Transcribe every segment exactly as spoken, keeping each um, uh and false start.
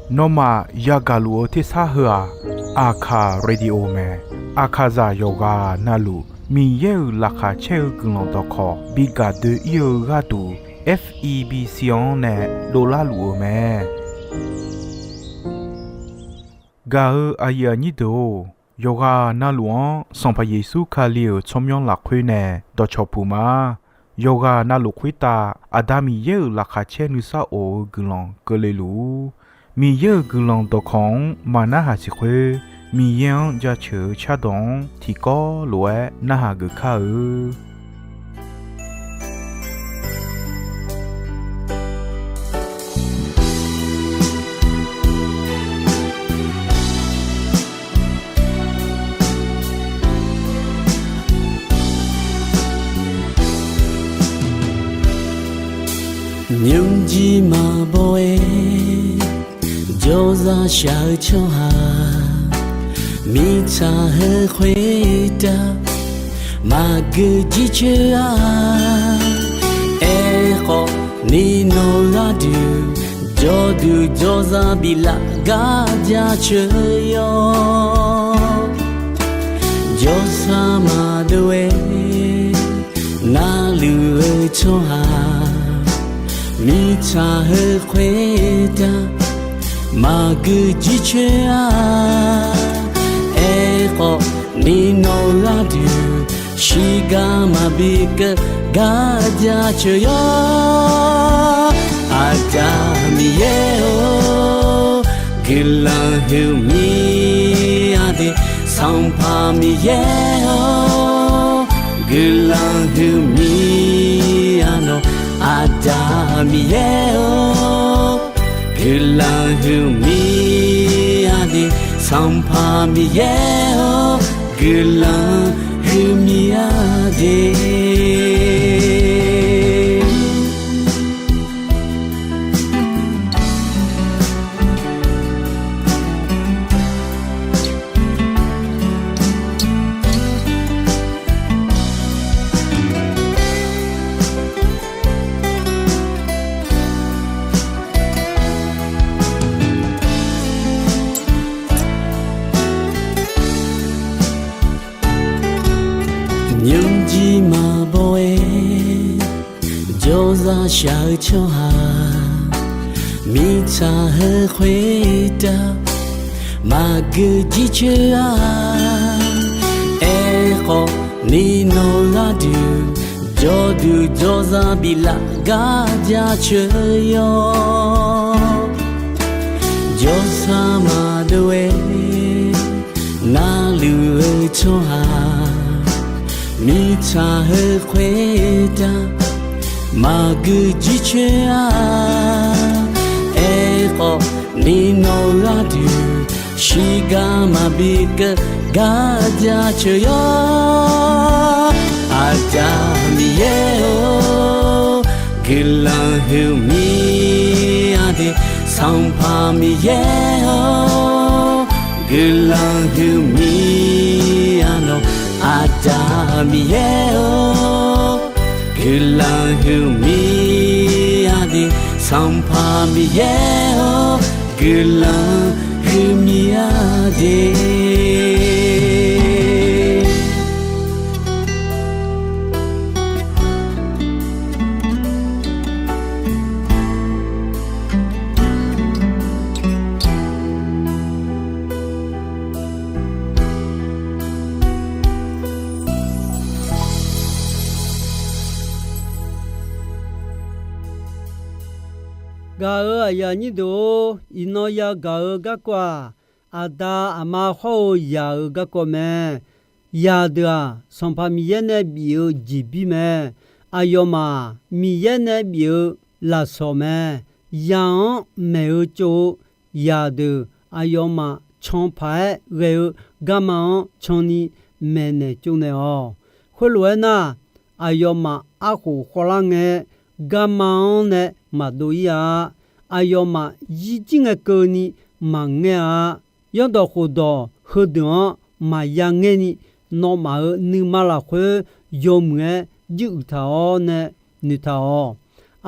Nawmaf yagaq luf-eu tersar heu-aq, Aqkaq Radio mae. Aqkaqzaq yawqghaq navluf Miqyaer-euq laqkhaq caer-eu guiqlanq dawqkawq bi gaq doe-ir-eu gharduq, F E B C-anr nae dovlar luf-eu mae. Gaq-eu aqyuif aqnyir deuq-or, yawqghaq navluf-anr Sanqpaq Yeqsur Kali-euq tsawrmyanr lafkhoer nae dawqcawq puq ma. Yawqghaq navluf khoertav Aqda Miqyaer-euq laqkhaq caer nuisar of-eu guiqlanq keuvle luf-ur. Miqyaer-euq guiqlanq dawqkawq-anr maqnarhaq siq khoer, Miqyaer-anr jaceuq-eu cardawq-anr tiqkawv lof-aer narhaq geuf kar-eu. Nymrjir maqbaw-aer jawrzaq shaq-eu tsawrhaq, mirtsaq heu khoertav maqgeu jircoer-a. Aerkhawf, ni nawq gharduq jawrduq jawrzaq biflaf gar jaceuq yawr. Jawrsar maqdov-aer narluf-eu tsawrhaq, mirtsaq heu khoertav maqgeu jircoer-a. Aerkhawf, ni nawq gharduq shiqgar maqbi keuv gar jaceuq yawr. Aqda Miqyaer-or, guiqlanq huiqmya de. Sanqpaq Miqyaer-or, guiqlanq huiqmya nawq. Aqda Miqyaer-or, guiqlanq huiqmya de. Sanqpaq Miqyaer-or, guiqlanq huiqmya de. Nymrjir maqbaw-aer jawrzaq shaq-eu tsawrhaq, mirtsaq heu khoertav maqgeu jircoer-a. Aerkhawf, ni nawq gharduq jawrduq jawrzaq biflaf gar jaceuq yawr. Jawrsar maqdov-aer narluf-eu tsawrhaq, mirtsaq heu khoertav maqgeu jircoer-a. Aerkhawf, ni nawq gharduq shiqgar maqbi keuv gar jaceuq yawr. Aqda Miqyaer-or, guiqlanq huiqmya de. Sanqpaq Miqyaer-or, guiqlanq huiqmya nawq. Aqda Miqyaer-or, guiqlanq huiqmya de. Sanqpaq Miqyaer-or, guiqlanq huiqmya de. Gaq-euq aqyuif aqnyir deuq-or, iqnan yagaq-eu garkawv-aq, aqda aqma hawr-eu zaq-euq garkawv mae. Zaqdeuq-aq, Sanqpaq Miqyaer nae bif-eu jeqbir mae. Aqyawfmaf, Miqyaer nae bif-eu lafsawq mae. Zaq-anr maeq-eu tsov-eu zaqdeuq, aqyawfmaf can paq-aer ghae-eu garma-anr canni maeqnaeq tsovnaeq-awq. Khoerlof-aer nar, aqyawfmaf arkhof khawvlar ngae, garma-anr nae maqdov-ir-a. Aqyawfmaf zirjir ngae keuvni maqngaer-a. Zanrdawq khofdawq heudeuq-anr maqya ngaerni, nawmaf-euq nuima lafkhoer yawmuiq-aer juiruiq taq-awr nae noeqtaq-awq.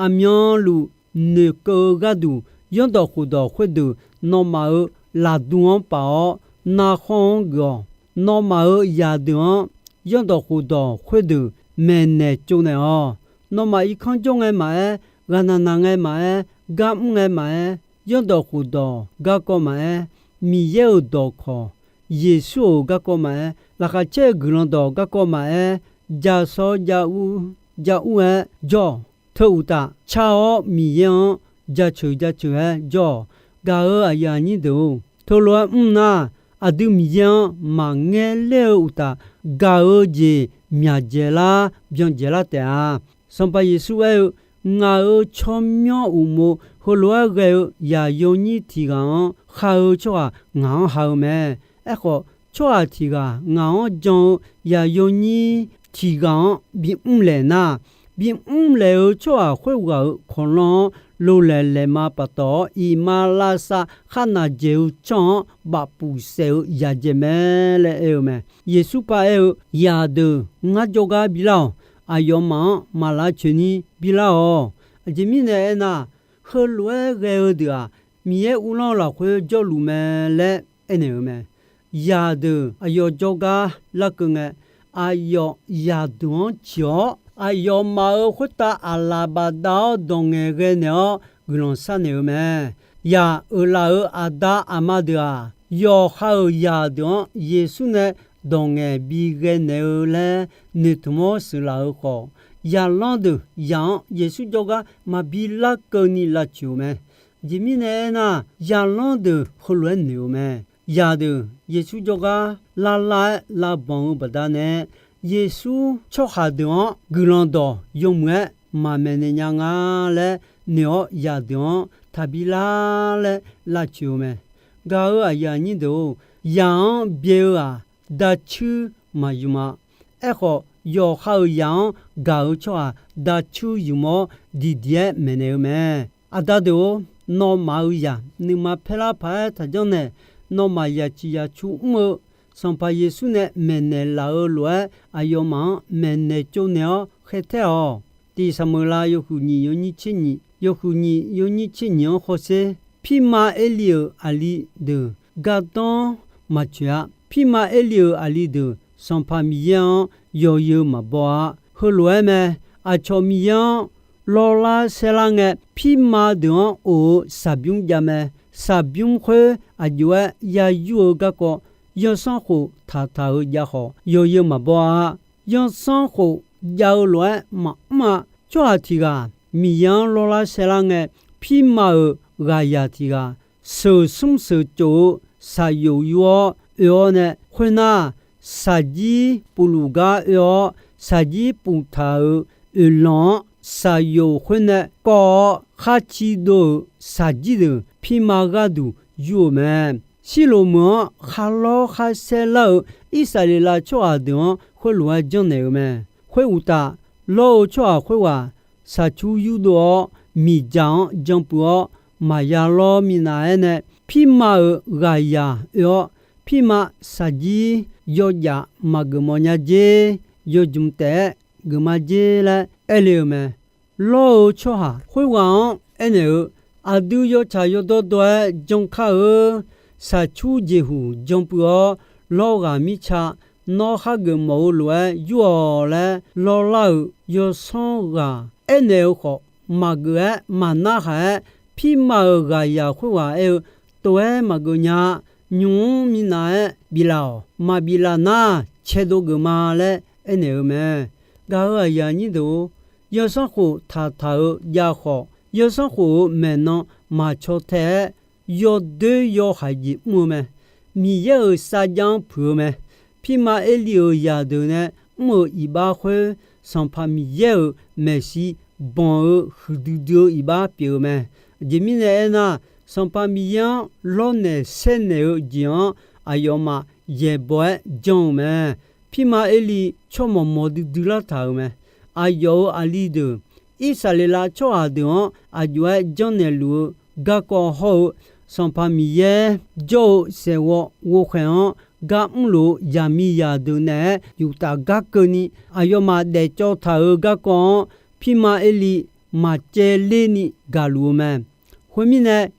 Aqmyanluf noeqkeuv-eu gharduq, zanrdawq khofdawq khoerdeuq nawmaf-euq lafdu-anr paf-awr, narkhanr-anr geuf-awq. Nawmaf-euq zaqdeuq-anr zanrdawq khofdawq khoerdeuq maeqnaeq tsovnaeq-awq. Nawmaf irkanr jawr ngae maqaer, ghaqnaq naq ngae maqaer, gar mr ngae maqaer, zanrdawq khofdawq garkawv maqaer, Miqyaer-euq dawqkawq, Yeqsur-euq garkawv maqaer, laqkhaq caer-eu guiqlanq dawq garkawv maqaer, ja sawr ja ur, ja ur-aer jawr-awq. Teu uqtaf, car-awr Miqyaer-anr jaceuq jaceuq-aer jawr-awq. Gaq-euq aqyuif aqnyir deuq-or, teulof-aer mr nar, aqdui Miqyaer-anr maqngaer ler-eu uqtaf, gaq-eu jeq myaqdzaeq lar byan dzaeqlar taef-a. Sanqpaq Yeqsur aer-eu, Ngaq-euq tsawrmyanr uqmov heulof-aer ghae-eu zaqyo nyir tiq ghaq-anr khar-eu tsawrhaq ngaq-anr ha-eu mae. Aerkhawf, tsawrhaq tiq ghaq ngaq-anr jan-eu zaqyo nyir tiq ghaq-anr bimr laeq nar, bimr laeq-eu tsawrhaq khoerghaq-euq kawqlanr-anr lolaeq laeqma paftawf-awr, iqmalavshav kharnaq dzaeq-eu tsanr-anr bafpuf saef-eu yadzaeq mae laer aer-eu mae. Yeqsur paraer-eu, Zaqdeuq ngar jawrgar bilar-awq. Aqyawfmaf-anr maq lavcoeq ni bilar-awq. Aqjeq mirnae aernar, heulof-aer ghae-eu deuq-aq, Miqyaer uvlanr-eu lafkhoer jawrluf mae laer aernaeq-eu mae. Zaqdeuq aqyawf jawrgar larkeuv ngae, aqyawf zaqdeuq-anr ciq-awr, aqyawfmaf-euq khoertav aqlaf bafdav-awr dawq ngaeq ghae naeq-awr guiqlanq sharnaeq-eu mae. Zaq uiqlaf-euq aqda aqma deuq-aq, yawqha-euq zaqdeuq-anr Yeqsur nae dawq ngaeq bi ghae naeq-eu laer noeqtmq-awr sheuqlaf-eu khawf, zaqlanr deuq zaq-anr Yeqsur jawrgar maqbi larkeuv ni lavcoeq-eu mae. Aqjeq mirnae aernar, zaqlanr deuq heulof-aer noeq-eu mae. Zaqdeuq Yeqsur jawrgar lavlav-aer lavbanq-eu baqdanae, Yeqsur tsawrhaq deuq-anr guiqlanq dawq yawmuiq-aer maqmaeq naeq nya nga laer noeq-awr, zaqdeuq-anr taqbi lar laer lavcoeq-eu mae. Gaq-euq aqyuif aqnyir deuq-or, zaq-anr byae-eu-aq, dacuir maqymq-a. Aerkhawf, yawqha-euq zaq-anr gaq-eu tsawrhaq dacuir ymq-awr diqdiq-aer maeqnaeq-eu mae. Aqda deuq-or, nawmaf-euq zaq nuima paerlar paq-aer taqjanr nae, nawmaf yaqciq yaqcu mr-eu Sanqpaq Yeqsur nae maeqnaeq laf-eu lof-aer, aqyawfmaf-anr maeqnaeq tsovnaeq-awr khaertaer-awq. Tiq Saqmeuqlav yawhuiq nyiq yawnyir tser nyiq, yawhuiq nyiq yawnyir tser nyiq-anr hawsher. Pirma Erli-euq aqli deuq gardanr maqtsoeq-a. Pirma Erli-euq aqli deuq Sanqpaq Miqyaer-anr yawzeu maqbaw-a. Heulof-aer mae. Aqcawq Miqyaer-anr lawrlar saerlar ngae, pirma deuq-anr of-eu shaqbymr jav mae. Shaqbymr khoer aqjox-aer ya yur-eu garkawv, zanrsanrkhof taqtaq-euq jav khawf, yawzeu maqbaw-a. Zanrsanrkhof jav-eu lof-aer maqmr-a. Tsawrhaq tiq ghaq Miqyaer-anr lawrlar saerlar ngae, pirma-euq ghaqzaq tiq ghaq sheuq smr sheuq tsof-eu shaqyoq yur-awr oe-awr nae, khoernar, shaqjir pufluf gar oe-awr, shaqjir puftaq-euq oeqlanq-anr shaqyoq khoer nae kawv-awr, khar ci dov-euq shaqjir deuq pirma gharduq yur-euq mae. Shirloq meuq-anr kharlawr kharsaer lar-eu Irsaqleqlav tsawrhaq deuq-anr khoerlof-aer janrnaeq-eu mae. Khoeruqtaf, lawr-eu tsawrhaq khoerghaq shaqcur yurdov-awr, miqdzaq-anr janpuiv-awr maqya lawr minav-aer nae, pirma-euq ghaqzaq oe-awr, pirma shaqjir yawjaf maqgeuf mawf nya jer, yawjmq taef-aer geufma jer laer aer le-euq mae. Lawr-eu tsawrhaq khoerghaq-anr aernaeq-eu, Aqdui yawtsaq yawdawr dawr-aer jan kar-eu. Shaqcur jeqhuq janpuiv-awr, lawr ghaq mirtsa, nawr khar geufmawf-eu lof-aer yur-awq laer lawrlar-euq yawsanr ghaq aernaeq-eu khawf, maqgeuf-aer maqnarhaq-aer, pirma-euq ghaqzaq khoerghaq aer-eu, Tov-aer maqgeuf nya-a. Nymq-mr minav-aer biflaf-awq. Maqbif laf nar, caedov geuf ma laer aernaeq-eu mae. Gaq-euq aqyuif aqnyir deuq-or, yawsanrkhof taqtaq-eu jav khawf, yawsanrkhof-euq maeqnan maqcaw tae-aer, yawdoer yawhaiq jeq mr-eu mae. Miqyaer-euq sarjax-anr puiq-eu mae. Pirma Erli-euq zaqdeuq nae mr-euq iqbax khoer, Sanqpaq Miqyaer-euq maeqshi banq-eu huiqdui dui-eu iqbax pyeuf-eu mae. Aqjeq mirnae aernar, Sanqpaq Miqyaer-anr lawrnaeq saernaeq-eu jeq-anr aqyawfmaf yaeqbawq-aer jan-euq mae. Pirma Erli tsawrmawq mawq duidui lartaq-euq mae. Aqyawf-euq aqli deuq, Irsaqleqlav tsawrhaq deuq-anr aqjox-aer janrnaeq luf-eu garkawv hawr-eu, Sanqpaq Miqyaer jawr-eu saeqghawv ghovkhaeq-anr gar mrluf-eu zaqmiqzaq deuq naeq-aer yuftaf gar keuvni, aqyawfmaf daefcawv taq-euq garkawv-anr, Pirma Erli maqcaevler ni gaqluf-eu mae. Khoermirnae,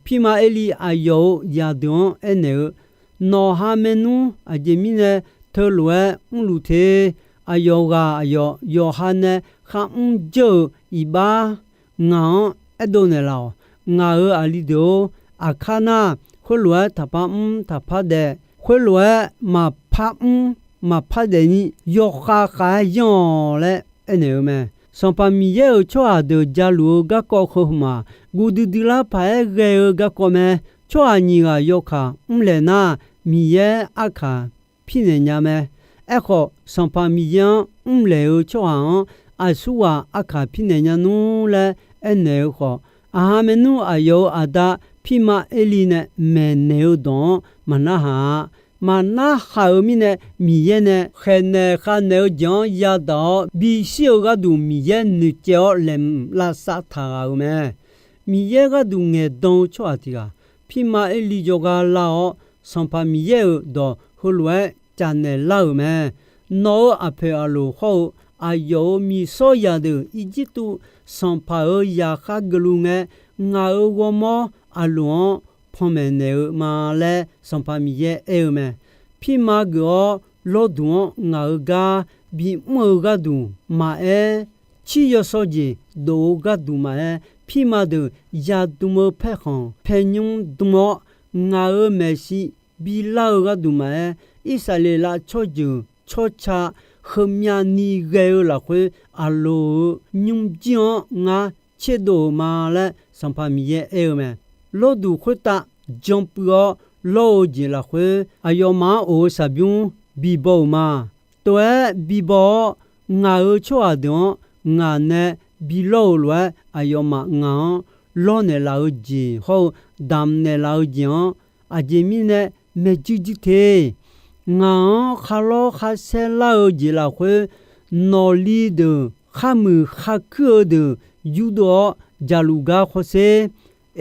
pirma Erli aqyawf-euq zaqdeuq-anr aernaeq-eu, Nawqha maernmr aqjeq mirnae teulof-aer mrluf te. Aqyawf ghaq aqyawf yawqha nae kharmr dzeur-euq iqbax ngaq-anr aerdov naeqlaf-awq. Ngaq-euq aqli deuq-or, aqkar nar, khoerlof-aer taqpar mr taqpar daef, khoerlof-aer maqpar mr maqpar daef ni yawkhav khav-aer yanr-awq laer aernaeq-eu mae. Sanqpaq Miqyaer-euq tsawrhaq deuq jaluf-eu garkawv heu hmq-aq, guv duidui lar paq-aer ghae-eu garkawv mae. Tsawrhaq nyiq ghaq yawkaq mrlaeq nar, Miqyaer arkaq pirnaeq nya mae. Aerkhawf, Sanqpaq Miqyaer-anr mrlaeq-eu tsawrhaq-anr aqsurghaq arkaq pirnaeq nya nmr laer aernaeq-eu khawf, aqha maernmr aqyawf-euq aqda pirma Erli nae maeqnaeq-eu dawq-anr maqnarhaq-a. Maqnarhaq-euq mirnae, Miqyaer nae khaeqnaeq khavnaeq-eu jeq-anr yadaq-awr bishir-eu gharduq Miqyaer noeqcaev-awr laeqhmq lavsav taq ghaq-euq mae. Miqyaer gharduq ngaeqdan-eu tsawrhaq tiq ghaq, pirma Erli jawrgar lar-awr, Sanqpaq Miqyaer-euq dawq heulof-aer caf naeqlar-euq mae. Nawq-euq aqpoeq aqloq hawr-eu aqyawf-euq miqsawrzaq deuq Irjirtuv sanqpaq-euq zaqkhav geufluf ngae, ngaq-euq ghawrmawr aqloq-anr panmaeq naeq-eu ma laer Sanqpaq Miqyaer aer-eu mae. Pirma geuf-awr lawrduq-anr ngaq-euq gar bimr-eu gharduq maqaer, cir yawshawr jeq dof-eu gharduq maqaer, pirma deuq yadm-eu paerkhanq paernymr dm-awr, ngaq-euq maeqshi bilar-eu gharduq maqaer, Irsaqleqlav tsawrjeuq tsawrca heumyav ni ghae-eu lafkhoer, aqloq-euq nymrjir-anr ngar tserdov-euq ma laer Sanqpaq Miqyaer aer-eu mae. Lawrduq khoertav janpuiv-awr lawr-eu jeq lafkhoer, aqyawfmaf-anr of-eu saqbymr bibaw-euq ma. Tov-aer bibaw-awr, ngaq-euq tsawrhaq deuq-anr ngaq nae bilawr-eu lof-aer, aqyawfmaf ngaq-anr lawrnaeq laf-eu jeq hawr-eu damq naeqlaf-eu jeq-anr, aqjeq mirnae maeqjuir juir te. Ngaq-anr kharlawr kharsaer lar-eu jeq lafkhoer, nawqli deuq kharmuiq kharkuir-eu deuq yurdov-awr jaqluf gar khawrsher.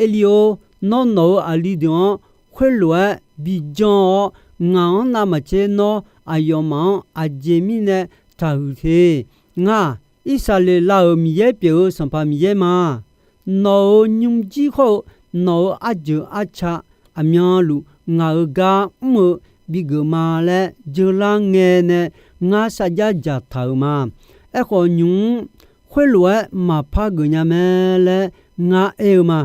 Erli-or, nawr nawq-euq aqli deuq-anr khoerlof-aer bijan-awr, ngaq-anr navmaqtser nawr aqyawfmaf-anr aqjeq mirnae taqhuiq te. Ngar-aq, Irsaqleqlav-euq Miqyaer pyeuf-eu Sanqpaq Miqyaer ma. Nawq-euq nymrjir hawr-eu nawq-euq arjeuq arca aqmyanluf ngaq-euq gar mr-eu bigeuf ma laer jeular ngae nae ngar sarjax dzaqtaq-euq ma. Aerkhawf, nymq-mr khoerlof-aer maqpar geuf nya mae laer ngar aer-eu ma.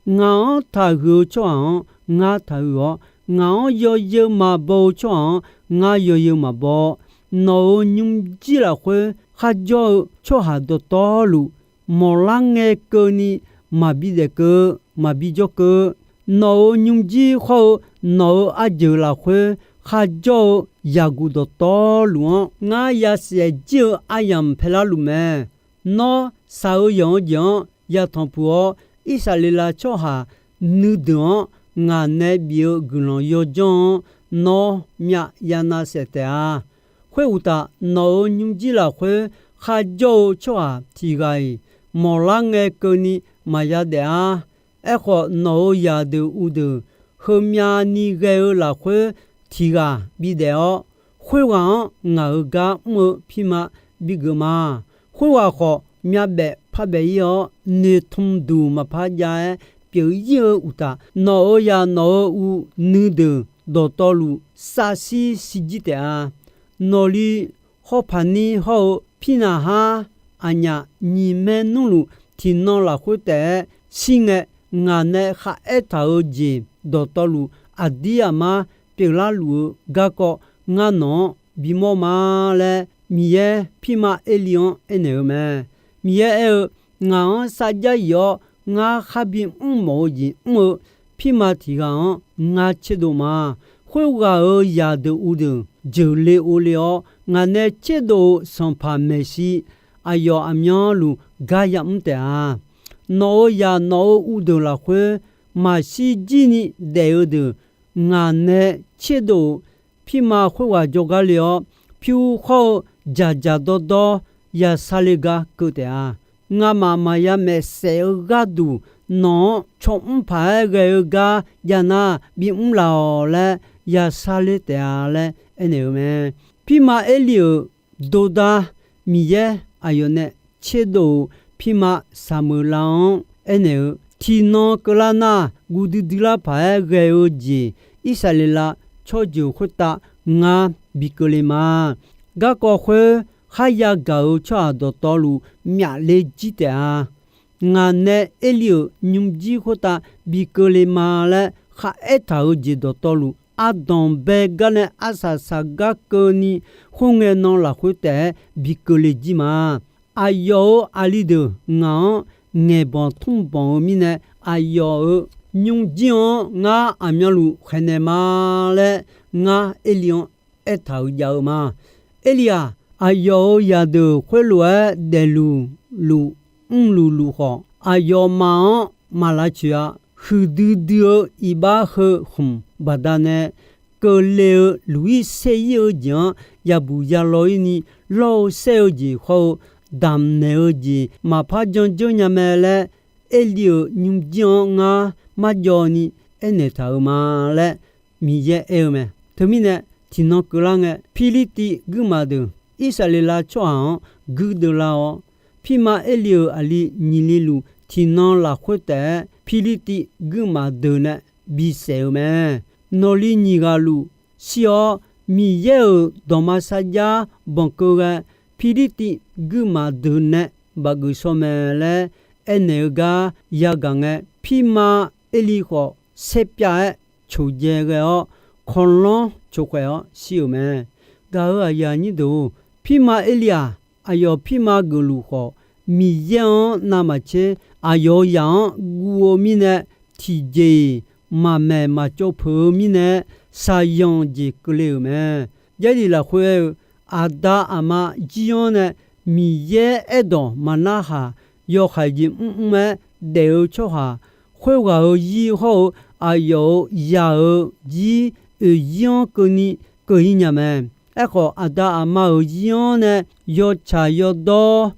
Ngaq-anr taqhuiq-eu tsawrhaq-anr ngar taqhuiq-awr, ngaq-anr yawzeu maqbaw-eu tsawrhaq-anr ngar yawzeu maqbaw-awr, nawq-euq nymrjir lafkhoer kharjawr-eu tsawrhaq dawqtawvluf, mawqlar ngae keuvni maqbi daef keuv, maqbi jawr keuv. Nawq-euq nymrjir hawr-eu nawq-euq arjeuq lafkhoer kharjawr-eu yaqguq dawqtawvluf-anr ngar yasiq jir-eu aryamq paelar luf mae. Nawr shaq-eu yanq-eu jeq-anr yatanq puq-awr, Irsaqleqlav tsawrhaq nuideuq-anr ngaq nae bif-eu guiqlanq yawdzanr-anr nawr myav yanav saef taef-a. Khoeruqtaf, nawq-euq nymrjir lafkhoer kharjawr-eu tsawrhaq tiq ghaq-iq mawqlar ngae keuvni maqya daef-ar. Aerkhawf, nawq-euq zaqdeuq uvdeuq heumyav ni ghae-eu lafkhoer tiq ghaq bidaef-awr, khoerghaq-anr ngaq-euq gar mr-eu pirma bigeuf ma. Khoerghaq khawf, myavbaef parbaef ir-awr, noeqtmq duq maqpar jav-aer pyeuf ir-eu uqtaf, nawq-euq zaq nawq-euq uv nuideuq dawqtawvluf savshir shirjir taef-a. Nawqli hawpaq nir hawr-eu Pirnaqhar aqnyaf nyiq maernmr luf tiqnan lafkhoer taef-aer shir ngae, ngaq nae kharaer taq-eu jeq dawqtawvluf aqdir aqmar pyeuflar luf-eu garkawv ngar nawq-anr bimawr ma laer, Miqyaer pirma Erli-anr aernaeq-eu mae. Miqyaer aer-eu, Ngaq-anr sarjax yif-awr ngar khar bimr mawf-eu jeq mr-eu pirma tiq ghaq-anr ngar tserdov ma. Khoerghaq-euq zaqdeuq uvdeuq jeuqle ovle-awr, ngaq nae tserdov-eu sanqpaq maeqshi aqyawf aqmyanluf gar yamr taef-a. Nawq-euq zaq nawq-euq uvdeuq lafkhoer maqshir jir ni daef-eu deuq, ngaq nae tserdov-euq pirma khoerghaq jawrgar le-awr, pyur khawr-eu dzaqdzaq dawrdawr yasar le gar keuv taef-a. Ngamaf maqya maeqsaef-eu gharduq nawq-anr cawmr paq-aer ghae-eu gar jav nar bimr laf-awq laer yasar le taef-a laer aernaeq-eu mae. Pirma Erli-euq dordar Miqyaer aqyawf nae tserdov-euq pirma Saqmeuqlav-anr aernaeq-eu, tiqnan keuvlar nar, guv duidui lar paq-aer ghae-eu jeq Irsaqleqlav tsawrjeuq khoertav ngar bi keuvle ma. Garkawv khoer kharya gaq-euq tsawrhaq dawqtawvluf myafle jir taef-a. Ngaq nae Erli-euq nymrjir khoertav bi keuvle ma laer kharaer taq-euq jeq dawqtawvluf, ardanq bae gar nae arsaq saqgar keuvni, khoerngae nan lafkhoer taef-aer bi keuvle jir ma. Aqyawf-euq aqli deuq ngaq-anr ngaeqbanq tmrbanq-eu mirnae, aqyawf-euq nymrjir-anr ngar aqmyanluf khaeqnaeq ma laer, ngar Erli-anr aertaq-euq jav-eu ma. Erli-aq, aqyawf-euq zaqdeuq khoerlof-aer daefluf luf mrluf luf khawf, aqyawfmaf-anr maq lavcoeq-a. Huiqdui dui-eu iqbax heu khmq baqdanae keuvle-eu luq-ir ser-ir-eu jeq-anr yabuq yalaw-ir ni, lawr-eu saer-eu jeq hawr-eu damqnaeq-eu jeq maqpar jandzeur nya mae laer, Erli-euq nymrjir-anr ngar marjawv ni aernaeq taq-euq ma laer Miqyaer aer-eu mae. Teumirnae, tiqnan keuvlar ngae, Pirlirtiv guirmaf deuq Irsaqleqlav tsawrhaq-anr guirdeuv lar-awr, pirma Erli-euq aqli nyiq li luf tiqnan lafkhoer taef-aer Pirlirtiv guirmaf deuq nae bisaef-eu mae. Nawqli nyiq ghaq luf shir-awr, Miqyaer-euq dawqma sarjax banqkeuv ghae, Pirlirtiv guirmaf deuq nae baqgeuf shawr mae laer aernaeq-eu gar yagaq ngae, pirma Erli khawf saerpyav-aer coqdzae ghae-awr, kawlanr coqkhaeq-awr shir-euq mae. Gaq-euq aqyuif aqnyir deuq-or, pirma Erli-aq, aqyawf pirma geufluf khawf, Miqyaer-anr navmaqtser aqyawf-euq zaq-anr guv-eu mirnae, tiqjeq-iq maqmaeq maqtsov peuq-eu mirnae, shaqzanq jeq keuvle-euq mae. Jarlif lafkhoer aer-eu, aqda aqma jir-anr nae Miqyaer aerdawq maqnarhaq, yawhaiq jeq mrmr-aer daef-eu tsawrhaq, khoerghaq-euq zir hawr-eu aqyawf-euq zaq-euq jir oeq zir-anr keuvni keuv-ir nya mae. Aerkhawf, aqda aqma-euq zir-anr nae yawtsaq yawdawr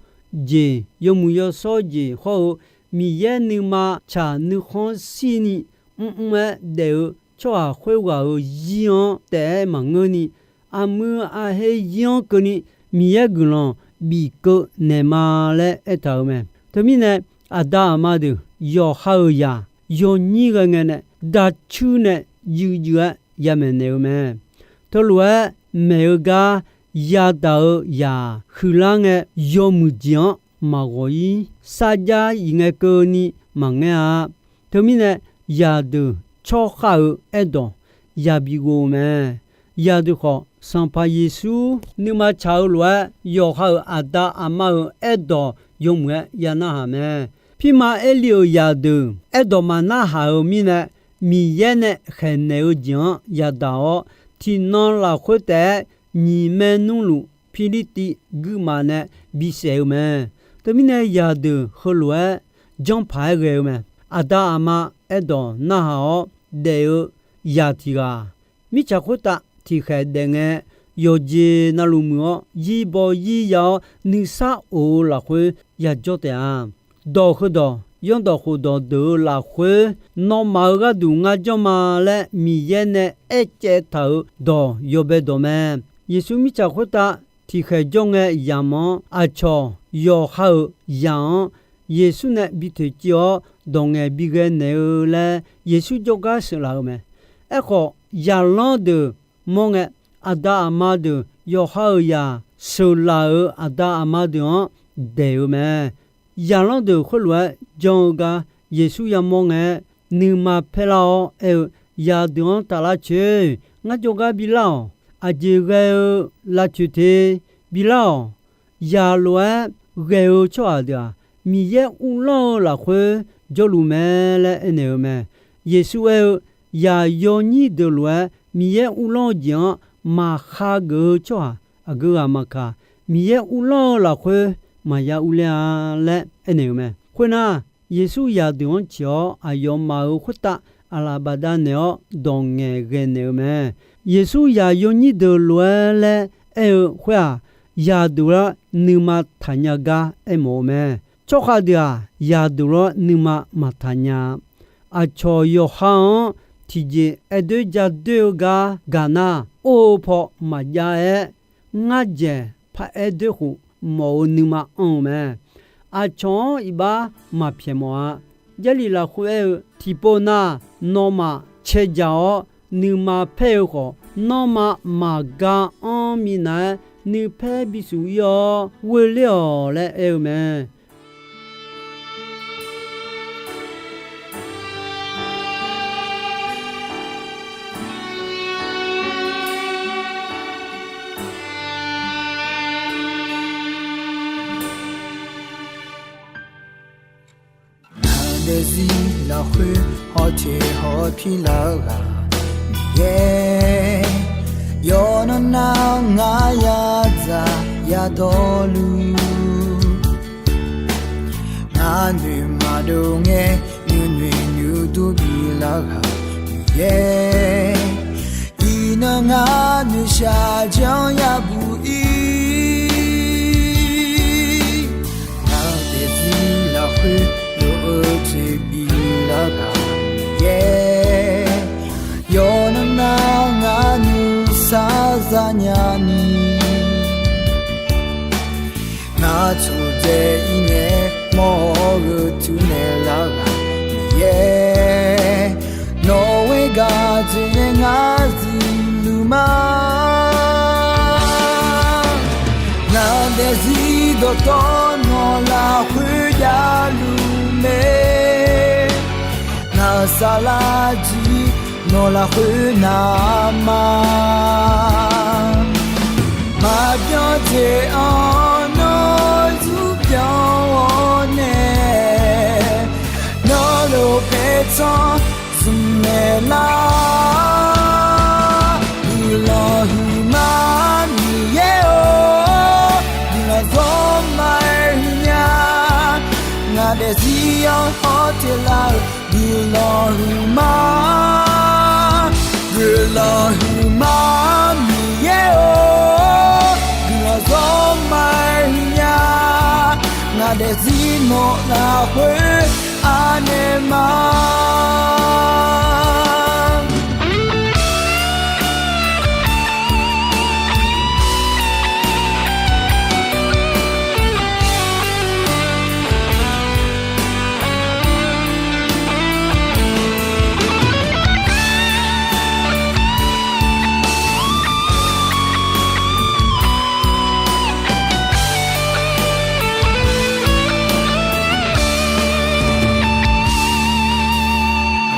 jeq, yawmuiq yawshawr jeq hawr-eu Miqyaer nuima tsaq nuikhanr shirni mrmr-aer daef-eu tsawrhaq khoerghaq-euq zir-anr taef-aer maqngeurni, armuir arher zir-anr keuvni Miqyaer guiqlanq bif keuv naeq ma laer aertaq-euq mae. Teumirnae, aqda aqma deuq yawqha-euq zaq yawnyir ghae ngae nae dacuir nae yuif yuif-aer yamaeq naeq-eu mae. Teulof-aer maeq-eu gar yadaq-eu zaq huiqlar ngae, yawmuiq jeq-anr maqghawq-ir. Sarjax iq ngae keuvni maqngaer-a. Teumirnae, zaqdeuq tsawrkhav-euq aerdawq yabi ghov-eu mae. Zaqdeuq khawf, Sanqpaq Yeqsur nuima tsaq-eu lof-aer, yawqha-euq aqda aqma-euq aerdawq yawmuiq-aer ya narhaq mae. Pirma Erli-euq zaqdeuq aerdawq maqnarhaq-euq mirnae, Miqyaer nae khaeqnaeq-eu jeq-anr yadaq-awr, tiqnan lafkhoer taef-aer nyiq maernmr luf Pirlirtiv guirmaf nae bisaef-eu mae. Teumirnae, zaqdeuq heulof-aer janrpaq-aer ghae-eu mae. Aqda aqma aerdawq narhaq-awr daef-eu zaq tiq ghaq, mirtsaq khoertav tiqkhaeq daef ngae, yawqjeq navluf muiq-awr, zir baw zir ya-awr, nuisar of-eu lafkhoer yajawr taef-a. Dawq heudawq, Zanrdawq khofdawq deuq-eu lafkhoer, nawmaf-euq gharduq ngar janr ma laer Miqyaer nae aercaev taq-euq dawq yawbae dawq mae. Yeqsur mirtsaq khoertav tiqkhaeq jawr ngae yamq-anr, aqcawq yawqha-euq zaq-anr Yeqsur nae bi toeqciv-awr, dawq ngaeq bi ghae naeq-eu laer Yeqsur jawrgar sheuqlaf-eu mae. Aerkhawf, zaqlanr deuq mawr ngae, aqda aqma deuq yawqha-euq zaq sheuqlaf-euq aqda aqma deuq-anr daeq-eu mae. Zaqlanr deuq khoerlof-aer jan-eu gar Yeqsur yamawr ngae, nuima paerlar-awr aer-eu, Zaqdeuq-anr taflar coer. Ngar jawrgar bilar-awq. Aqjeq ghae-eu lavcoeq te. Bilar-awq. Zaq lof-aer ghae-eu tsawrhaq deuq-aq, Miqyaer uvlanr-eu lafkhoer jawrluf mae laer aernaeq-eu mae. Yeqsur aer-eu, Zaq yawnyir deuq lof-aer Miqyaer uvlanr-eu jeq-anr maqkhageuf-eu tsawrhaq aqgeu ghaq maqkaq, Miqyaer uvlanr-eu lafkhoer maqya urler-a laer aernaeq-eu mae. Khoernar, Yeqsur zaqdeuq-anr ciq-awr, aqyawfmaf-euq khoertav aqlaf bafdav naeq-awr, dawq ngaeqghae naeq-eu mae. Yeqsur zaq yawnyir deuq lof-aer laer aer-eu khoer-aq, zaqdeuq lof-aer nuima taqnya gar aermawf-eu mae. Tsawrkhav deuq-aq, zaqdeuq lof-aer nuima maqtaq nya-a. Aqcawq yawqha-anr tiqjeq aer doer ja doer-eu gar gaq nar, or-eu paw maqjav-aer, ngar dzaeq paraer doer khof mawf-eu nuima anr-eu mae. aqcawq-anr iqbax maqpyaeq mawf-a. Jarlif lafkhoer aer-eu, tiqpov nar, nawmaf cae dzaq-awr nuima paer-eu khawf, nanrma maqga anr minav-aer nuipaer bisuf ir-awr ghoe ler-awq laer aer-eu mae. Ngaq daefzir lafkhoer hawteq hawpir lar-eu ghaq Miqyaer, yawqnan nar ngar yadzaq yadawrluf, ngar noeq maqdov ngae nuinoeq nuidur bilar ghaq Miqyaer, iqnan ngar noeqshaq janr yabuq ir. Ngaq daefzir lafkhoer lof-eu jeq bilar ghaq Miqyaer, yawqnan nar ngar nuisar zanya ni, ngar tsofdzae ir ngae mawr-awr gheu tuv naeq lar ghaq Miqyaer, nawq-eu gaq jeq nae ngar zifluf ma. Ngaq daefzir dawqtawv nawq lafkhoer javluf mae, ngaq-euq saflar jir nawq lafkhoer navma, maqbyan jeq-anr nawr zurbyan-awr nae, nawr lof paertsanr zmq naeq lar. Guiqlanq huiqma Miqyaer-or, guiqlanq zawr ma-aer huiqnya, ngaq daefzir-anr hawteq lar-eu guiqlanq huiqma, guiqlanq huiqma Miqyaer-or, guiqlanq zawr ma-aer huiqnya, ngaq daefzir nawq lafkhoer anaeq ma.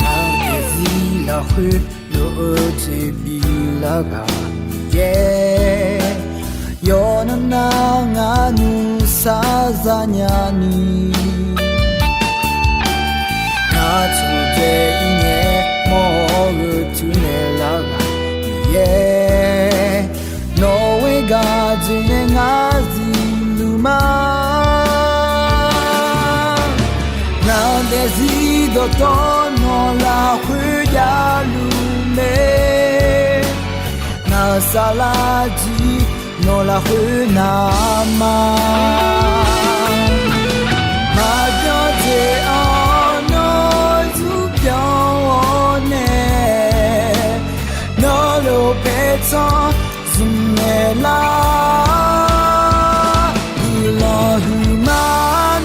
Ngaq daefzir lafkhoer lof-eu jeq bilar ghaq Miqyaer, yawqnan nar ngar nuisar zanya ni, ngar tsofdzae ir ngae mawr-awr gheu tuv naeq lar ghaq Miqyaer, nawq-eu gaq jeq nae ngar zifluf ma. Ngaq daefzir dawqtawv nawq lafkhoer javluf mae, ngaq-euq saflar jir nawq lafkhoer navma, maqbyan jeq-anr nawr zurbyan-awr nae, nawr lof paertsanr zmq naeq lar. Guiqlanq huiqma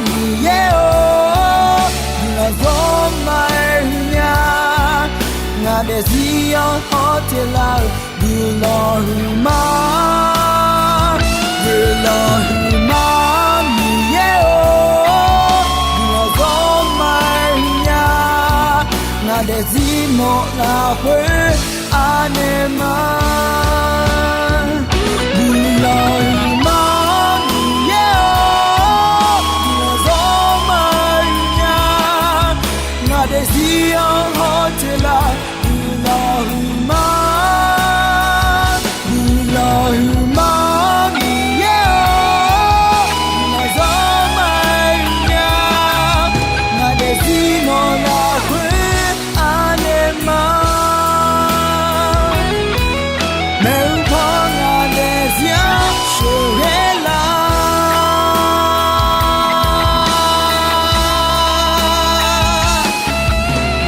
Miqyaer-or, guiqlanq zawr ma-aer huiqnya, ngaq daefzir-anr hawteq lar-eu guiqlanq huiqma, guiqlanq huiqma Miqyaer-or, guiqlanq zawr ma-aer huiqnya, ngaq daefzir nawq lafkhoer anaeq ma. Guiqlanq huiqma Miqyaer-or, guiqlanq zawr ma-aer huiqnya, ngaq daefzir-anr hawteq lar. Guiqlanq huiqma, guiqlanq huiqma Miqyaer-or, guiqlanq zawr ma-aer huiqnya, ngaq daefzir nawq lafkhoer anaeq ma. Maeqhu paw ngaq daefzir-anr sheuqghae lar.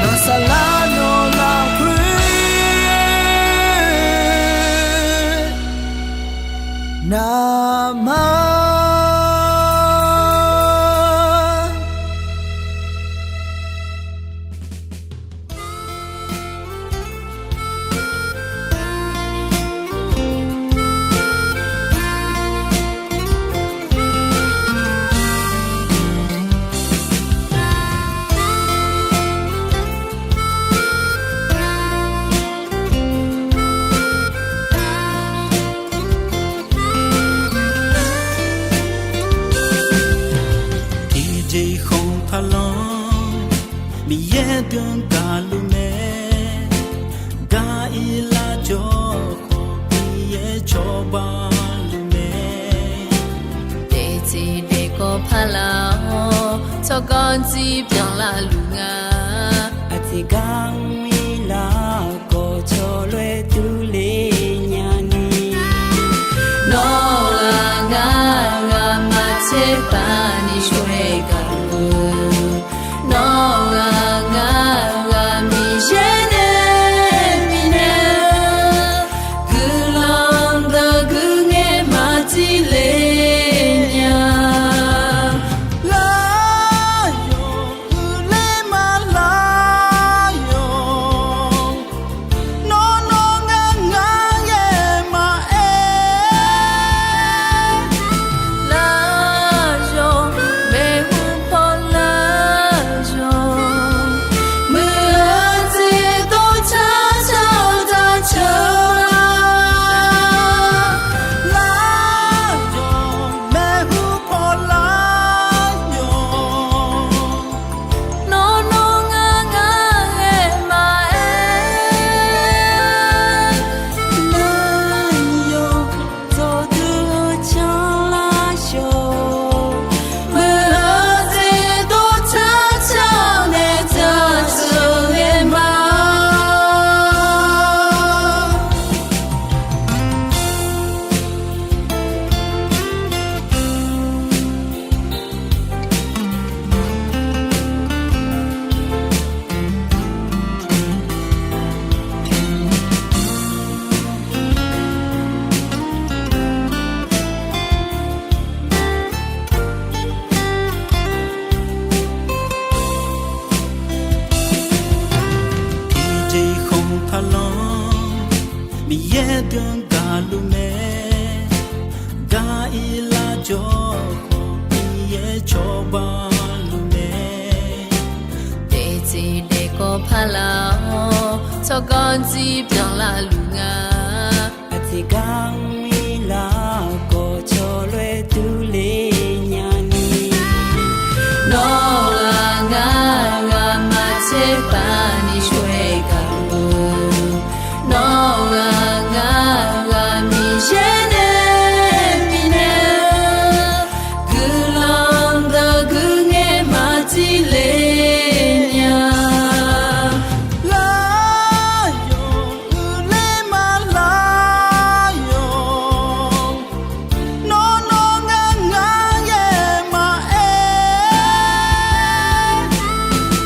Naq saflar nawq Miqyaer deuq gaqluf mae, gar ir lar jawr khawf Miqyaer cawba luf mae. Daefteq daefkawv par laf-awr, tsawrganr jir byanlar luf nga. Aqjeq gar mr ir lar khawf, cawloer durler nya ni. Nawr ghaq ngar ghaq maqtser paq ni shawr-aer gaq-eu, nawr ghaq ngar ghaq Miqyaer nae bifnaeq-eu guiqlanq deuq guiqngaer maqjir le nya. Lar yawq uiqler ma lar yawq, nawr nawr ngar ngar ghae maqaer. Lar yawq maeqhu paw lar yawq, muiq-eu jeq dov car car-eu daq ceuq lar. Lar yawq maeqhu paw lar yawq, nawr nawr ngar ngar ghae maqaer. Lar yawq dawqdui-eu canlar yawq, muiq-eu jeq dov car car-eu nae daq ceuq ghae ma. Tiqjeq khanq taqlanr, Miqyaer deuq gaqluf mae. Gar ir lar jawr khawf Miqyaer cawba luf mae. Daefteq daefkawv par laf-awr, tsawrganr jir byanlar luf nga. Aqjeq gar mr ir lar khawf, cawloer durler nya ni. Nawr ghaq ngar ghaq maqtser paq ni shawr-aer gaq-eu, nawr ghaq ngar ghaq Miqyaer nae bifnaeq-eu guiqlanq deuq guiqngaer maqjir le nya. Lar yawq uiqler ma lar yawq, nawr nawr ngar ngar ghae maqaer.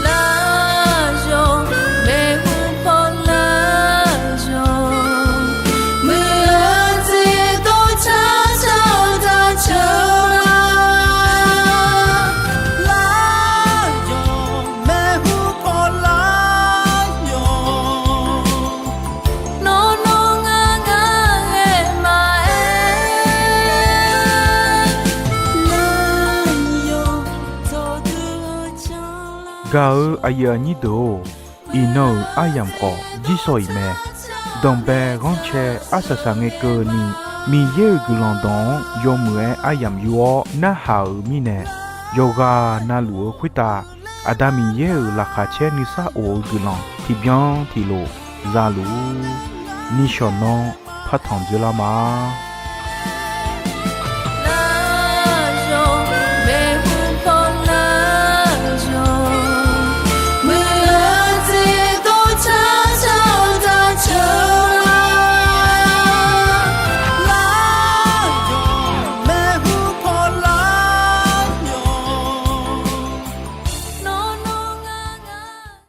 Lar yawq maeqhu paw lar yawq, muiq-eu jeq dov car car-eu daq ceuq lar. Lar yawq maeqhu paw lar yawq, nawr nawr ngar ngar ghae maqaer. Lar yawq dawqdui-eu canlar. Gaq-eu aqyuif aqnyir deuq-or, iqnan-euq aryamq khawf jirsawq iq mae. Danqbae ghanrcae arsaq saqngae keuvni, Miqyaer-euq guiqlanq dawq-anr yawmuiq-aer aryamq yur-awr narhaq-euq mirnae, yawqghaq navluf-eu khoertav Aqda Miqyaer-euq laqkhaq caer nuisar of-eu guiqlanq tiqbyan tiqlof za luf-ur. Nishawq nanr partanq dzoerlar ma.